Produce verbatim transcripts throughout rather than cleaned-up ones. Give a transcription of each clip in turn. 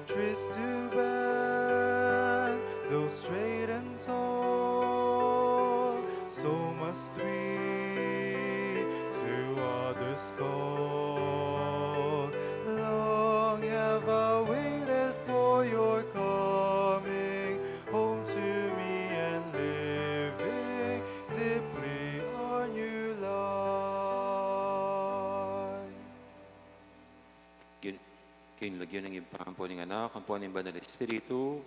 Trees to bend, though straight and tall, so must we to others call. Long have I waited for your coming home to me and living deeply on your light. Gin-, king lagyu ning Ibpa, ampo ning Anak, ampo ning Banal Espiritu.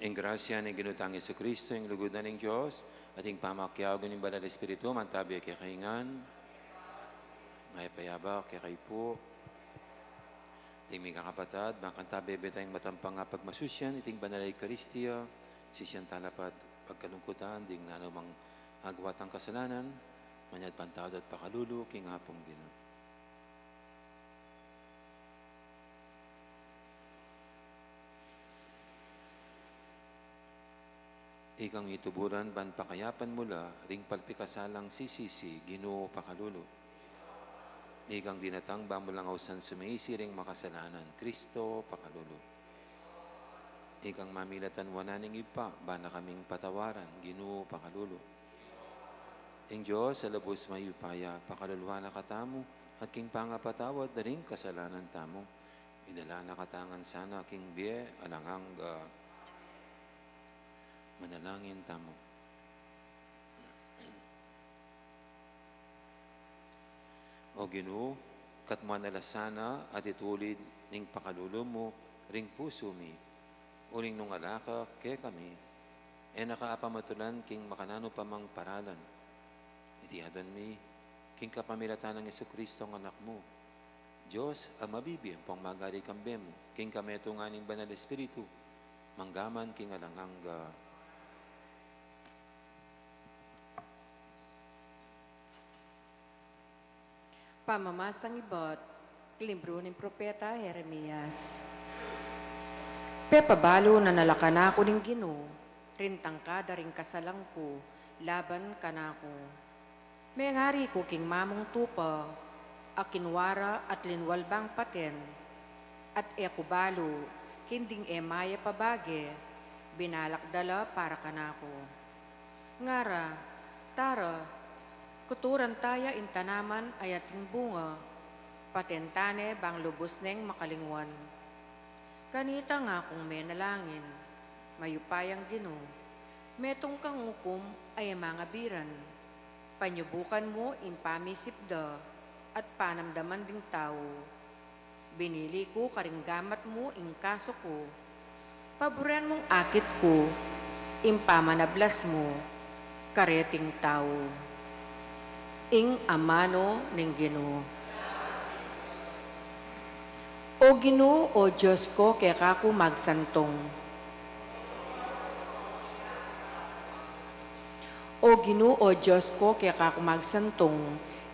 Ing grasya ning Ginu tang Jesucristo, ing lugud na ning Dios, at ing pamakiabe ning Banal Espiritu, mantabe kekayu ngan. Mayap a abak kekayu pu. Ding mikakapatad, bang kanita bebie tang matampang a pagmasusyan iting Banal a Eukaristia, sisian tala pa at pagkalungkutan ding nanu mang agawa tang kasalanan, manyawad pang tawad at pakalulu king Apung Ginu. Ikang mituburan ban pakayapan mu la ring palpikasalang sisisi, Ginu, pakalulu. Ikang dinatang ban mu lang ausan sumisi ring makasalanan, Kristo, pakalulu. Ikang mamilatan wanan ning Ibpa, ban na kaming patawaran, Ginu, pakalulu. Ing Dios a lubus mayupaya, pakaluluan na katamu, at king pangapatawad da ring kasalanan tamu, idala na kata ngan sana king bie alang angga. Manalangin tamu. O Ginu, katmuan na la sana at itulid ning pakalulu mu ring pusu mi, uling nung ala ka kekami, e na ka apamatulan king makananu pa mang paralan. Iti adwan mi king kapamilatan nang Jesucristo, ing Anak mu. Dios a mabibie ampong magari kambe mu, king kametungan ning Banal Espiritu, mangga man king alang angga. Pamamasang ibat king libru ning propeta Jeremias. Pepabalu na na la kanaku ning Ginu ring tangka da ring kasalang ku laban kanaku. Mengari ku king mamung tupa a kinua ra at linwal bang paten, at e ku balu king ding e mayap a bage binalak da la para kanaku. Ngara, tara, kuturan taya ing tanaman a ating bunga, paten tane bang lubus neng makalingwan. Kanita ngakung menalangin, mayupayang Ginu, metung kang ukum a e mangabiran, panyubukan mu ing pamisip da at panamdaman ding tau. Binili ku karing gamat mu ing kasu ku, paburen mung akit ku ing pamanablas mu kareting tau. Ing amanu ning Ginu. O Ginu, o Dios ku, keka ku magsantung. O Ginu, o Dios ku, keka ku magsantung,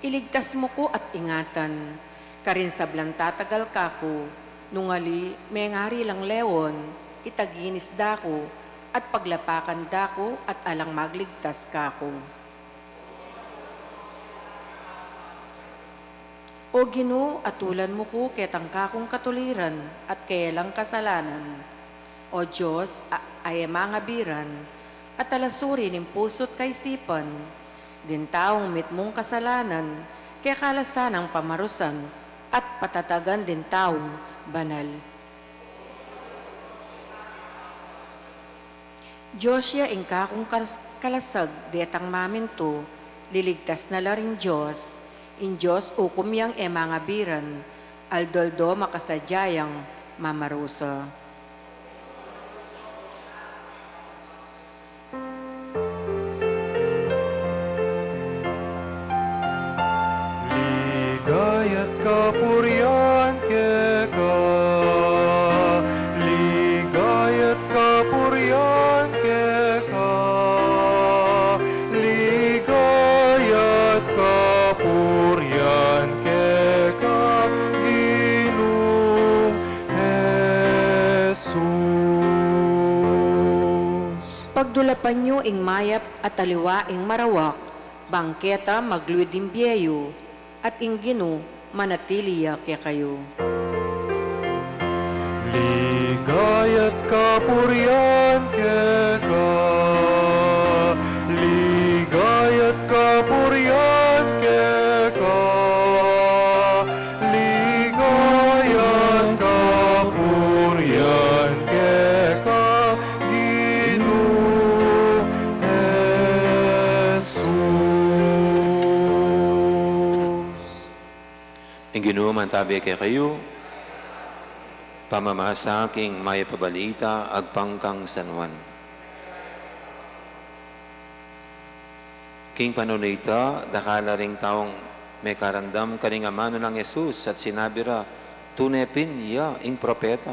iligtas mu ku at ingatan. Karin sablang tatagal kaku, nung ali mengari lang lewan, itaginis da ku, at paglapakan da ku, at alang magligtas kaku. O Ginu, atulan mu ku ketang kakung katuliran at kelang kasalanan. O Dios, a, a e mangabiran, at alasuri ning pusu't kaisipan, ding taung mitmung kasalanan, keka la sanang pamarusan at patatagan ding taung banal. Dios ya ing kakung kas-, kalasag detang mamintu, liligtas na la ring Dios, ing Dios ukum yang e mangabiran, aldo-aldo makasadya yang mamarusa. Ligaya't kapurian keka, ligaya't kapurian keka, ligaya't kapurian keka, Ginung Jesus. Pagdulapan yu ing mayap at aliwa ing marawak, bang keta magluid ing bie yu, at ing Ginu manatili ya kekayu. Ligaya't kapurian keka, ligaya't kapurian keka, ligaya't kapurian keka, Ginu Jesus. Ing Ginu mantabi kekayu. Pamamasa king Mayap a Balita agpang kang San Juan. King panaun a ita, dakal la ring taung mekaramdam karing amanu nang Jesus at sinabi ra, "Tune pin ya ing propeta."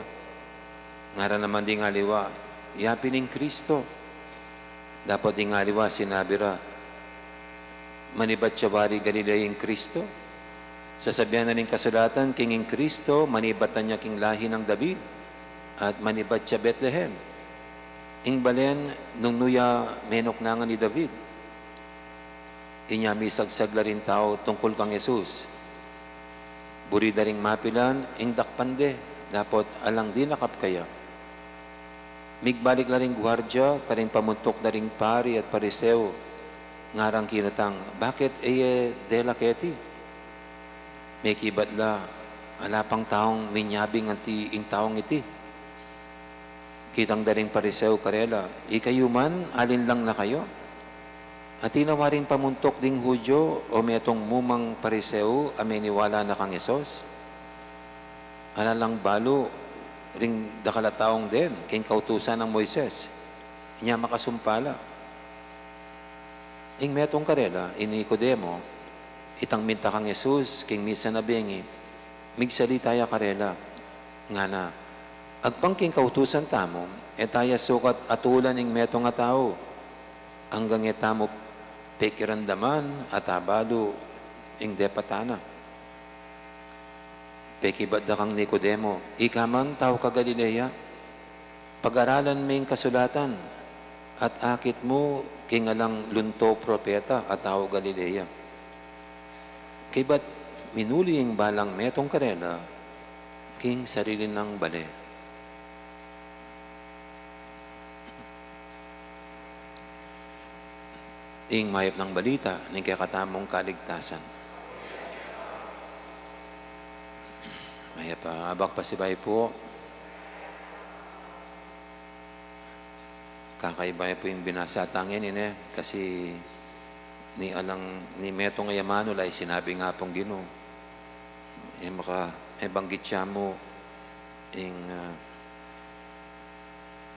Ngaran naman ding aliwa, "Ya pin ing Kristo." Dapot ding aliwa sinabi ra, "Manibat ya wari Galilea ing Kristo? Sasabian na ning kasulatan king ing Kristo manibatan ya king lahi nang David, at manibat ya Betlehem, ing balen nung nu ya menuknangan i David." Inya misagsag la ring tau tungkul kang Jesus. Buri da ring mapilan ing dakpan de, dapot alang dinakap kaya. Migbalik la ring guardia karing pamuntuk da ring pari at Pariseo, ngarang kinutang, "Bakit e ye dela keti?" Mekibat la, "Ala pang taung minyabing anti ing taung iti." Kitang da ring Pariseo karela, "Ikayu man, alinlang na kayu? Atin a waring pamuntuk ding Judio o metung mumang Pariseo a meniwala na kang Jesus? Ala lang balu ring dakal a taung den king kautusan nang Moises, inya makasumpa la." Ing metung karela, i Nicodemo, itang minta kang Jesus king misan a bengi, migsalita ya karela, ngana, "Agpang king kautusan tamu, e ta ya sukat atulan ing metung a tau anggang e tamu pekiramdaman at abalu ing depatan na." Pekibat da kang Nicodemo, "Ika man, tau ka Galilea? Pag-aralan me ing kasulatan, at akit mu king alang lunto propeta a tau Galilea." Kaybat minuli ing balang metung karela king sarili nang bale. Ing mayap nang balita ning kekatamung kaligtasan. Mayap a abak pasibayu pu. Kakaiba ya pu ing binasa tang ini, ne? Kasi ni alang, ni metung a amanu la, e sinabi ing Apung Ginu. E maka, e banggit ya mu ing, ah,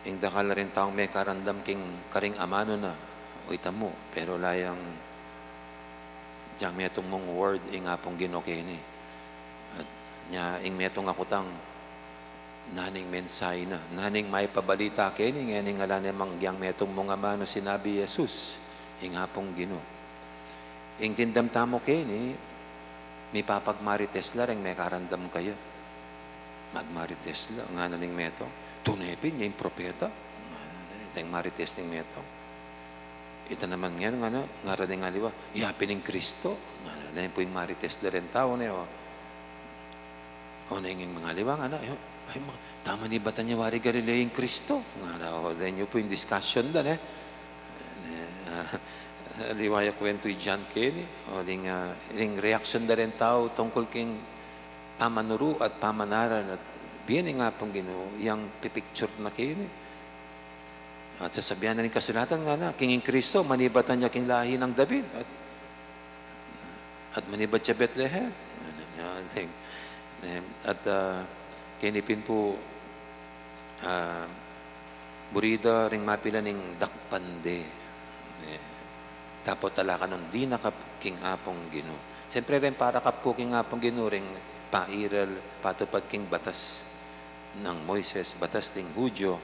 ing dakal la ring taung mekaramdam king karing amanu na, o ita mu, pero la yang, yang metung mung word ing Apung Ginu keni. At nya ing metung a kutang, nanu ing mensahe na, nanu ing mayap a balita keni, ngeni ngana ne mang yang metung mung amanu sinabi Jesus, ing Apung Ginu. Ing dimdam tamu keni, mipapagmarites la reng mekaramdam kaya. Magmarites la, ngana ning metung, "Tune pin, ya ing propeta?" Ngana, ita ing marites ning metung. Ita naman ngan, ngana, ngara ding aliwa, "Ya pin ing Kristo?" Ngana, ita pu ing marites da reng tau, ne, o. O, neng ing aliwa, ngana, "Ay, ay, ma-, tamu manibatan ya wari Galilea ing Kristo?" Ngana, o, deng yu pu ing discussion da, ne? Ne, ah, aliwa ya kuwentu i John keni, o, ding, ah, ding reaksyon da reng tau tungkul king pamanuru at pamanaral at bie ning Apung Ginu, yang pipicture na keni. At sasabian na ning kasulatan, ngana, "King ing Kristo, manibatan ya king lahi nang David, at, at manibat ya Betlehem." Ngana, yan, ting-, em, at, ah, keni pin pu, ah, buri da ring mapilan ing dakpan de. Eh, dapot ala kanung dinakap king Apung Ginu. Siyempre, reng parakap pu king Apung Ginu, reng pairal, patupad king batas nang Moises, batas ding Judio,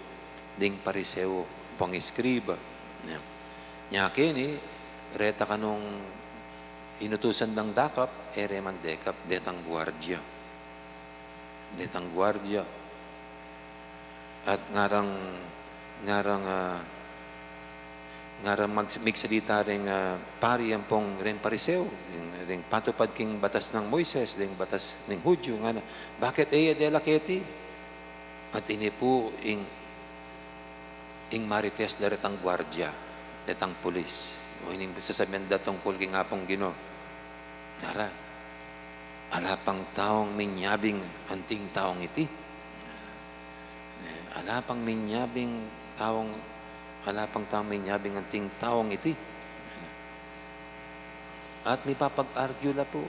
ding Pariseo, pang eskriba. Nya, nya keni, reta kanung inutusan dang dakap, e re man dekap, detang guardia. Detang guardia. At ngarang, ngarang, ah, ngarang mag-, migsalita reng, ah, pari ampong reng Pariseo, reng, reng patupad king batas nang Moises, reng batas ning Judio, ngana, "Bakit e ya dela keti?" At ini pu ing, ing marites da retang guardia, retang pulis. O ining sasabian da tungkul king Apung Ginu. Ngara, ala pang taung minyabing anting taung iti. Eh, ala pang minyabing taung, ala pang taung minyabing anting taung iti. At mipapag-argue la pu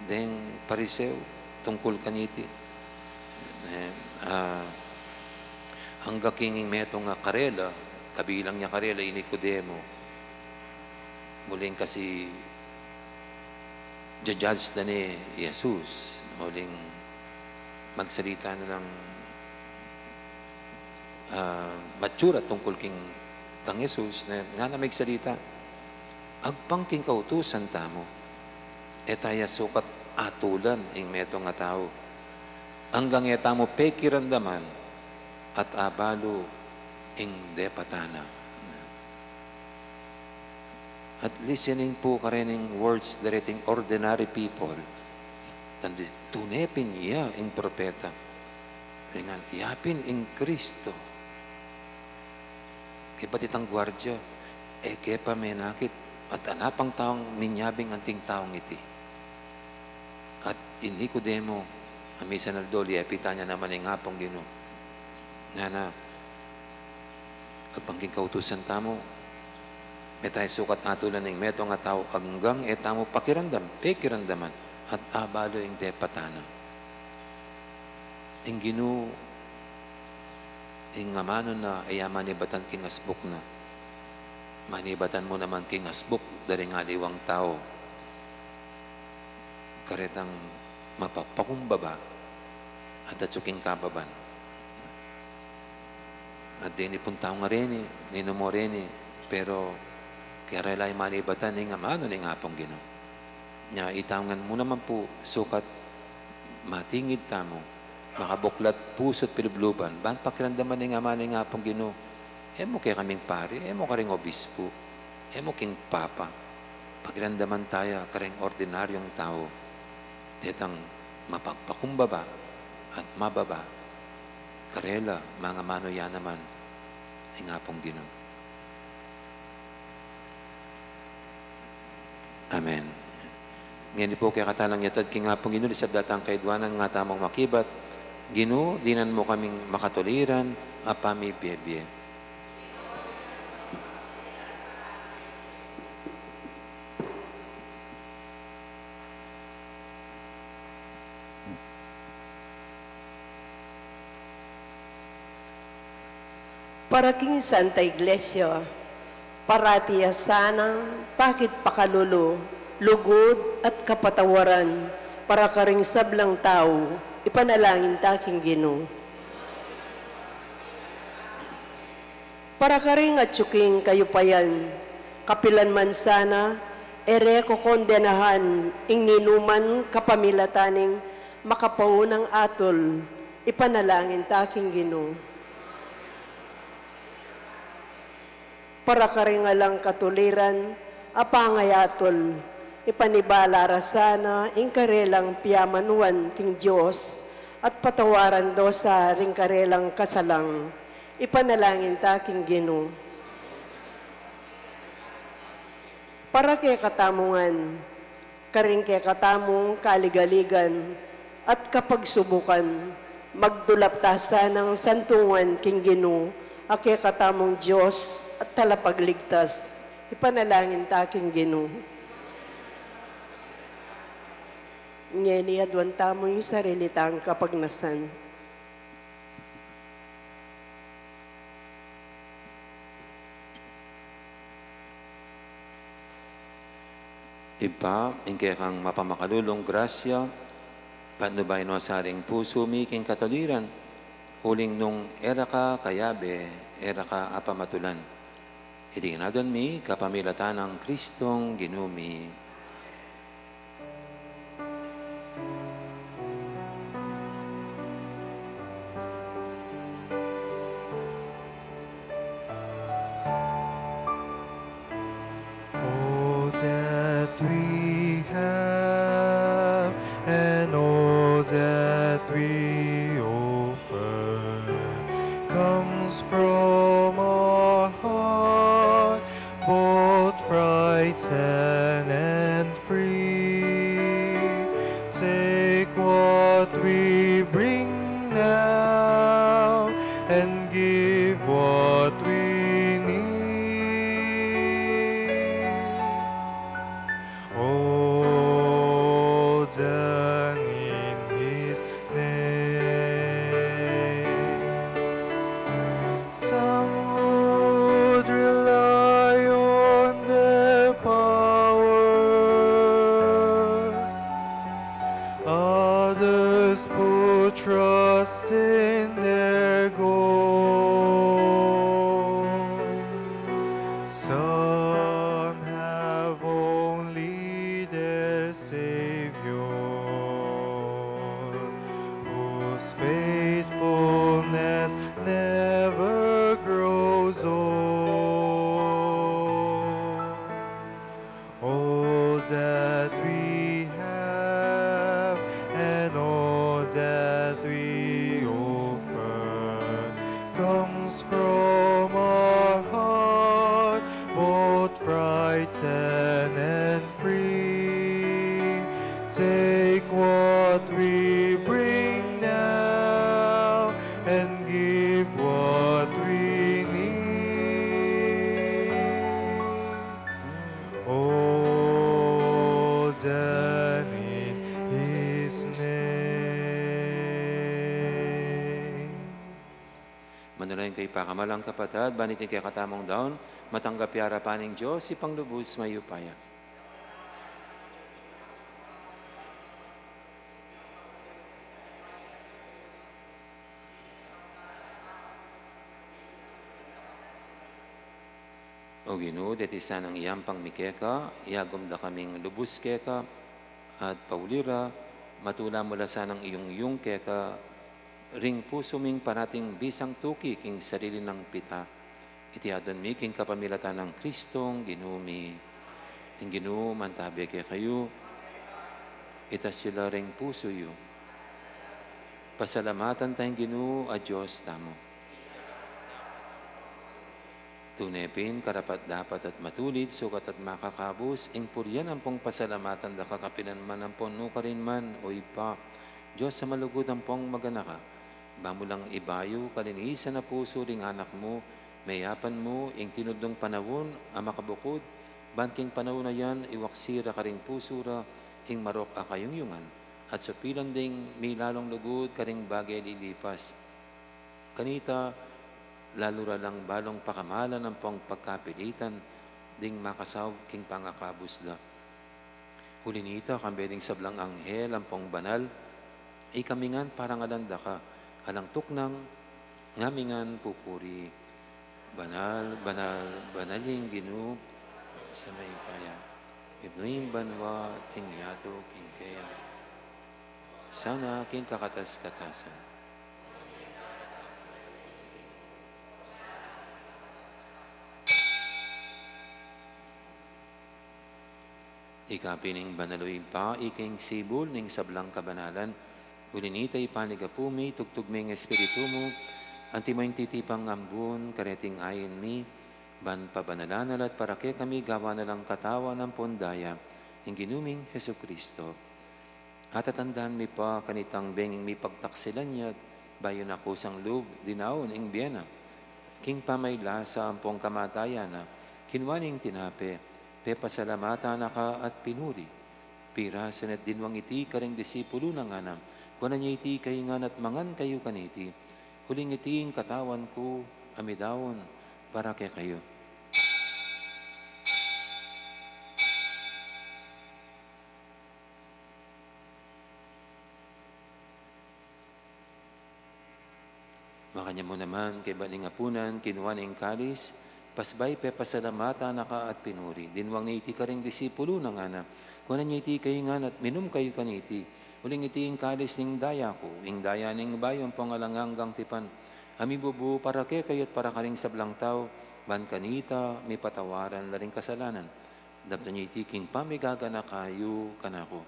deng Pariseo tungkul kaniti. Eh, ah, angga king metung a karela, kabilang ya karela i Nicodemo. Uling kasi ja-judge da ne i Jesus, uling magsalita na lang, ah, matsura tungkul king kang Jesus, ne, ngana magsalita, agpang king kautusan tamu, e ta ya sukat atulan ing metung a tau, anggang e tamu pekiramdaman at abalu ing depatan na. At listening pu karening words da reting ordinary people, tandi, tune pin ya ing propeta. Ngan, ya pin ing Kristo. Kaybat itang guardia, e ke pa menakit, at ala pang taung minyabing anting taung iti. At i Nicodemo, a misan aldo, liyapitan ya naman ing Apung Ginu. Ngana, agpang king kautusan tamu, e ta ya sukat atulan ing metung a tau anggang e tamu pakiramdam, pekiramdaman, at abalu ing depatan na. Ing Ginu, ing amanu na, e ya manibatan king asbuk na. Manibatan mu naman king asbuk da ring aliwang tau. Karetang mapagpakumbaba at atsu king kababan. At deni pung tau ngareni, ninu mo reni, pero karela i manibatan ing amanu ning Apung Ginu. Nya, itamu ngan mu naman pu sukat matingid tamu, makabuklat pusu't pilubluban, ban pakiramdaman ning amanu ning Apung Ginu. E mu kekaming pari, e mu karing obispu, e mu king papa. Pakiramdaman ta ya kareng ordinaryung tau. Detang mapagpakumbaba at mababa, karela, mangamanu ya naman ing Apung Ginu. Amen. Ngeni pu kekatamu lang yatad king Apung Ginu, isab datang kaiduanan, nga tamung makibat, Ginu, dinan mu kaming makatuliran a pamibie-bie. Para king Santa Iglesia, parati ya sanang pakit pakalulu, lugud at kapatawaran para karing sablang tau, ipanalangin ta king Ginu. Para karing atsu king kayupayan, kapilan man sana, e re kokondenahan ing ninuman kapamilatan ning makapaunang atul, ipanalangin ta king Ginu. Para karing alang katuliran a pangayatul, ipanibala ra sana ing karelang piamanuan king Dios, at patawaran do sa ring karelang kasalang, ipanalangin ta king Ginu. Para kekatamu ngan, karing kekatamung kaligaligan at kapagsubukan, magdulap ta sanang santungan king Ginu, a kekatamung Dios at Talapagligtas, ipanalangin ta king Ginu. Ngeni aduan tamu ing sarili tang kapagnasan. Ibpa, ing kekang mapamakalulung grasya, patnubayan no sa ring pusu mi king katuliran, uling nung e ra ka kayabe, e ra ka apamatulan. Iti ngan aduan mi kapamilatan nang Kristong Ginu mi. All that we have and all that we offer. Manalangin kayu, pakamalan kung kapatad, ban iting kekatamung daun matanggap ya arapan ning Dios Ibpang lubus mayupaya. O Ginu, deti sanang iyampang mi keka, iyagum da kaming lubus keka, at pauli ra, matula mu la sanang iyungyung keka ring pusu ming parating bisang tuki king sarili nang pita. Iti adwan mi king kapamilatan nang Kristong Ginu mi. Ing Ginu mantabe kekayu. Itas yu la ring pusu yu. Pasalamatan taya ing Ginu a Dios tamu. Tune pin, karapat-dapat at matulid, sukat at makakabus, ing purian ampong pasalamatan da ka kapilan man ampon nukarin man, o Ibpa, Dios a malugud ampong maganaka. Ba mu lang ibayu kalinisan a pusu ring anak mu, meyapan mu ing tinudlung panaun a makabukud, ban king panaun a yan iwaksi ra karing pusu ra ing marok a kayungyungan, at supilan ding milalung lugud karing bage lilipas. Kanita, lalu ra lang balung pakamalan ampong pagkapilitan ding makasaub king pangakabus da. Uli nita, kambe ding sablang anghel ampong banal, ikami ngan parangalan da ka, alang tuknang, ngami ngan pupuri. Banal, banal, banal ing Ginu, sa mayupaya. Ibnu ing banua, ing yatu king keyang. Sana king kakatas-katasan. Ika pin ing banal, o Ibpa, ika ing sibul ning sablang kabanalan. Uli nita, ipanyawad mu, itubud mu ing Espiritu mu, antimo ing titipang ambun kareting ain mi, ban pabanalan na la at para kekami gawan na lang katawan ampon daya ning Ginu ming Jesucristo. Atatandaan mi pa kanitang benging mipagtaksilan ya, bayu na kusang lub dinaun ing bie na. King pamaglasa ampong kamatayan na, kinua ne ing tinape, pepasalamatan na ka at pinuri. Pirasu ne at dinwang iti karing disipulu na, ngana, kuanan ye iti kayu ngan at mangan kayu kaniti. Uling iti ing katawan ku a midaun para kekayu. Makanyan mu naman, kaybat ning apunan, kinua ne ing kalis, pasbay pepasalamatan na ka at pinuri. Dinwang ne iti karing disipulu na, ngana, kuanan ye iti kayu ngan at minum kayu kaniti. Uling iti ing kalis ning daya ku, ing daya ning bayu ampong alang anggang tipan, a mibubu para kekayu at para karing sablang tau, ban kanita mipatawaran la ring kasalanan. Daptan ye iti king pamigaganaka yu kanaku.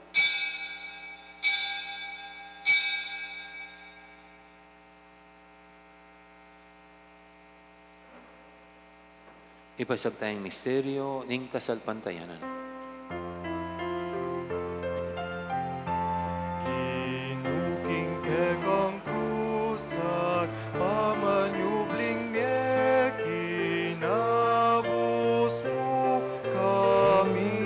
Ipasiag taya ing misteryu ning kasalpantayanan. Ginu, king kekang krus at pamanyubling mie, kinabus mu kami.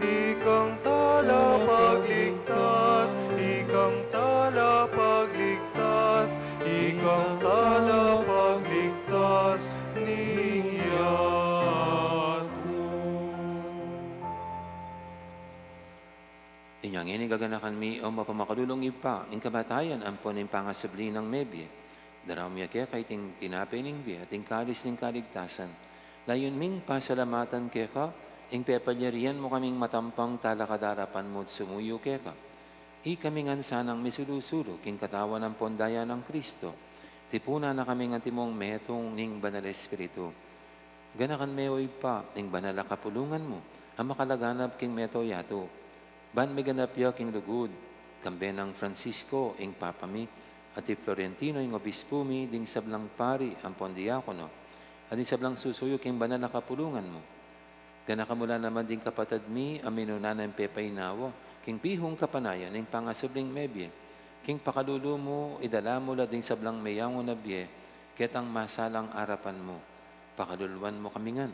Ikang talapagligtas, ikang talapagligtas, ikang talapagligtas ning yatu. Inya ngeni gaganakan mi, o mapamakalulung Ibpa, ing kamatayan ampon ing pangasubli nang mebie. Daraun mi keka iting tinape ning bie at ing kalis ning kaligtasan. Layun ming pasalamatan keka ing pepalyarian mu kaming matampang talakad king arapan mu at sumuyu keka. Ikami ngan sanang misulu-sulu king katawan ampon daya nang Kristo. Tipunan na kaming antimong metung ning Banal Espiritu. Ganakan me, o Ibpa, ing banal a kapulungan mu a makalaganap king mabilug a yatu, ban miganap ya king lugud, kambe nang Francisco ing Papa mi, at i Florentino ing Obispu mi, ding sablang pari ampon diakono, at ding sablang susuyu king banal a kapulungan mu. Ganakan mu la naman ding kapatad mi a minuna nang pepainawa king pihung kapanayan ning pangasubling mebie. King pakalulu mu, idala mu la ding sablang meyangu na bie ketang masalang arapan mu. Pakaluluan mu kami ngan.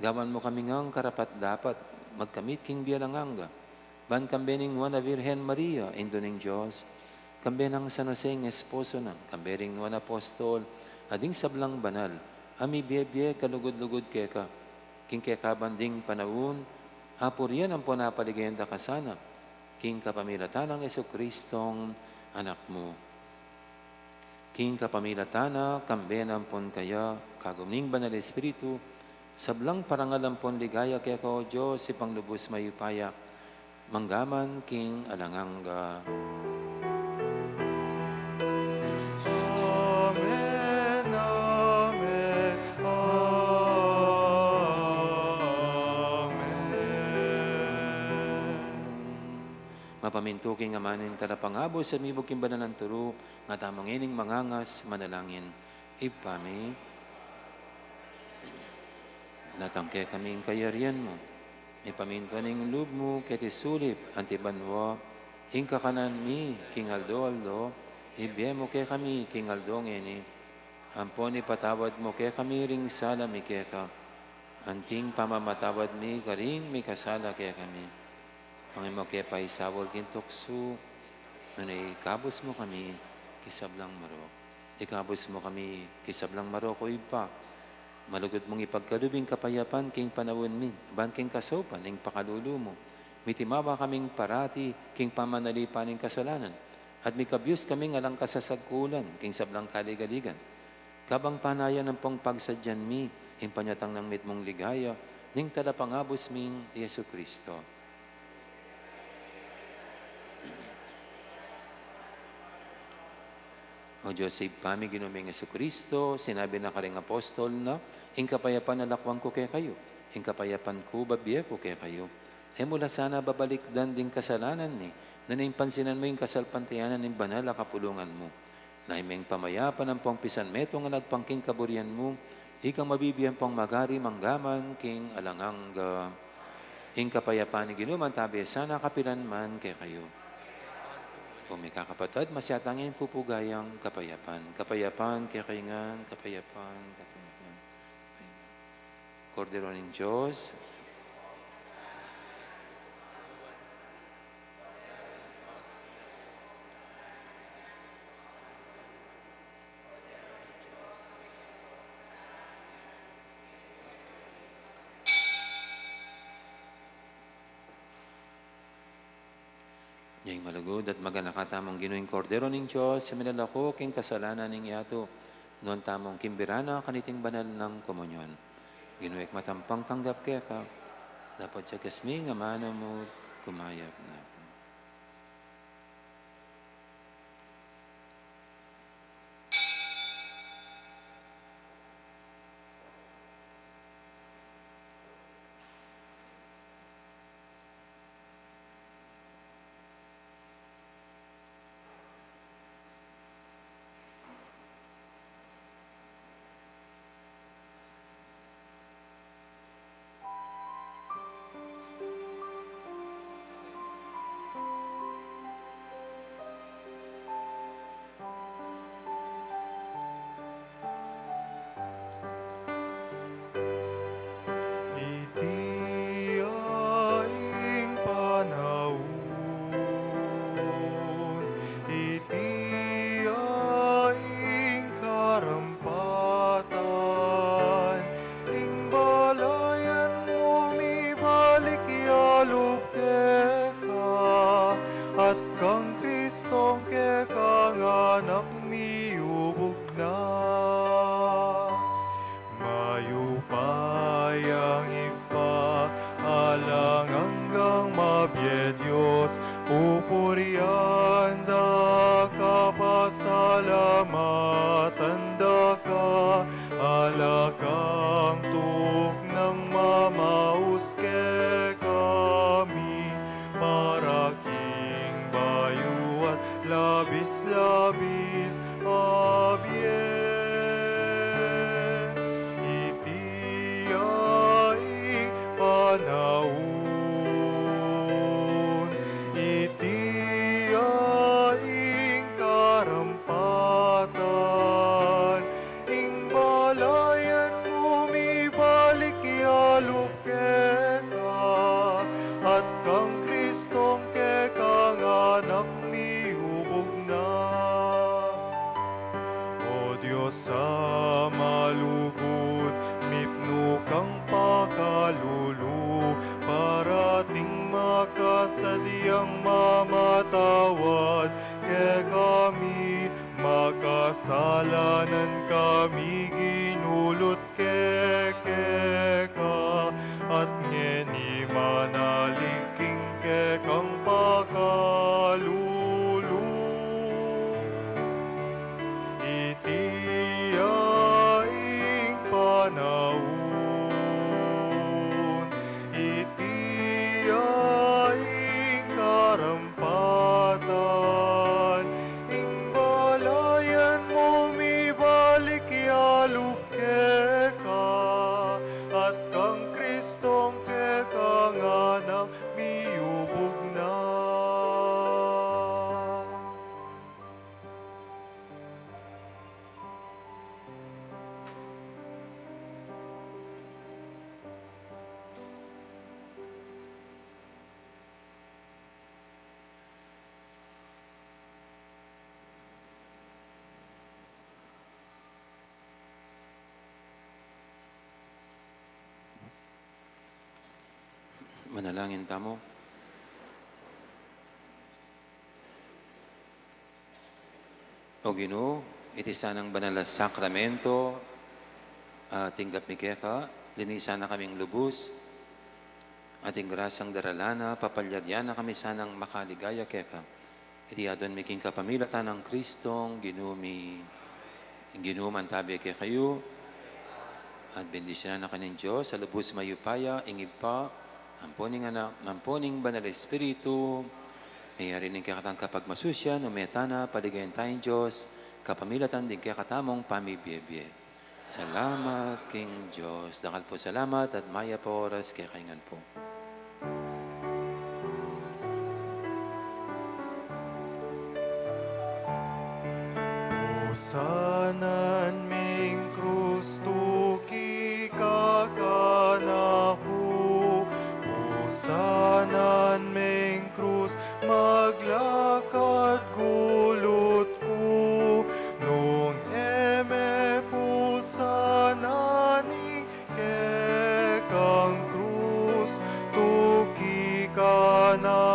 Gawan mu kami ngan karapat-dapat magkamit king bie alang angga, ban kambe ning Nuan a Virgen Maria, Indu ning Dios, kambe nang San Jose ing esposo na, kambe ring nuan a apostol, at ding sablang banal a mibie-bie kalugud-lugud keka, king kekaban ding panaun, apurian ampon apaligayan da ka sana, king kapamilatan nang Jesucristong Anak mu. King kapamilatan na, kambe na ampon kaya, kagum ning Banal Espiritu, sablang parangal ampon ligaya keka, O Dios, Ibpang lubus mayupaya, mangga man king alang angga. Amen, amen, amen. Mapamintu king aman ning Talapangabus at mibug king banal nang turu, nga tamu ngening mangangas manalangin. Ibpa mi, datang kekami ing kayarian mu, mipamintuan ing lub mu keti sulip anti banua. Ing kakanan mi king aldo-aldo, ibie mu kekami king aldo ngeni, ampon ipatawad mu kekami ring sala mi keka, anting pamamatawad mi karing mikasala kekami. Manga e mu ke paisaul king tuksu, nune ikabus mu kami king sablang marok. Ikabus mu kami king sablang marok, O Ibpa. Malugud mung ipagkalub ing kapayapan king panaun mi, ban king kasaupan ning pakalulu mu, mitimawa kaming parati king pamanalipan ning kasalanan, at mikabius kaming alang kasasagkulan king sablang kaligaligan. Kabang panayan ampong pagsadyan mi ing panyatang nang mitmung ligaya ning Talapangabus ming Jesucristo. O Dios Ibpa mi, Ginu ming Jesucristo, sinabi na karing apostol na, ing kapayapan lakwan ku kekayu, ing kapayapan ku babie ku kekayu. E mu la sana babalikdan ding kasalanan mi, nune pansinan mu ing kasalpantayanan ning banal a kapulungan mu. Lalu meng pamayapan ampong pisan metung a agpang king kaburian mu, ikang mabibie ampong magari mangga man king alang angga. Ing kapayapan ning Ginu mantabi sana kapilan man kekayu. Pu, mikakapatad, masyatang ing pupugayang kapayapan. Kapayapan kekayu ngan, kapayapan, kapayapan, kapayapan. Kordero ning Dios. Ing malugud at maganaka tamung Ginu, ing Kordero ning Dios, a minalako king kasalanan ning yatu. Nuan tamung kimbira na kaniting banal nang komunyon. Ginu, e ku matampang tanggap keka, dapot yakas ming amanu mu, kumayap na ku. Iti ya ing panaun, iti ya ing karampatan, ing balayan mu mibalik ya lub keka, at kang Kristong kekang Anak miyubug na. Mayupayang Ibpa, alang anggang mabie Dios, pupurian da ka, pasalamatan da ka, ala kang tuknang mamaus kekami, para king bayu at labis-labis a bie. Iti ya ing panaun, iti ya ing karampatan, ing balayan mu mibalik ya lub keka, at kang Kristong kekang Anak miyubug na. Diang mamatawad kekami, makasalanan kami, Ginu, lut ke keka, at ngeni manalig king kekang pakalulu. Iti ya ing panaun, iti ya ing karampatan, ing balayan mu mibalik ya lub keka, at kang Kristong kekang Anak miyubug na. Manalangin tamu. O Ginu, iti sanang banal a sakramento, a tinggap mi keka, linisan na kaming lubus, at ing grasyang daralan na, papalyarian na kami sanang makaligaya keka. Iti adwan mi king kapamilatan nang Kristong Ginu mi. Ing Ginu mantabi kekayu, at bendisyunan na kayu ning Dios a lubus mayupaya, ing Ibpa, ampo ning Anak, ampo ning Banal Espiritu. Meyari ning kekatang kapagmasusian, ume tana, paligayan taya ing Dios, kapamilatan ding kekatamung pamibiebie. Salamat king Dios. Dakal pung salamat at mayap a oras kekayu ngan pu. Pusanan me ing krus, tuki ka kanaku. Pusanan me ing krus, maglakad ku lut ku. Nung e me pusanan ing kekang krus, tuki ka na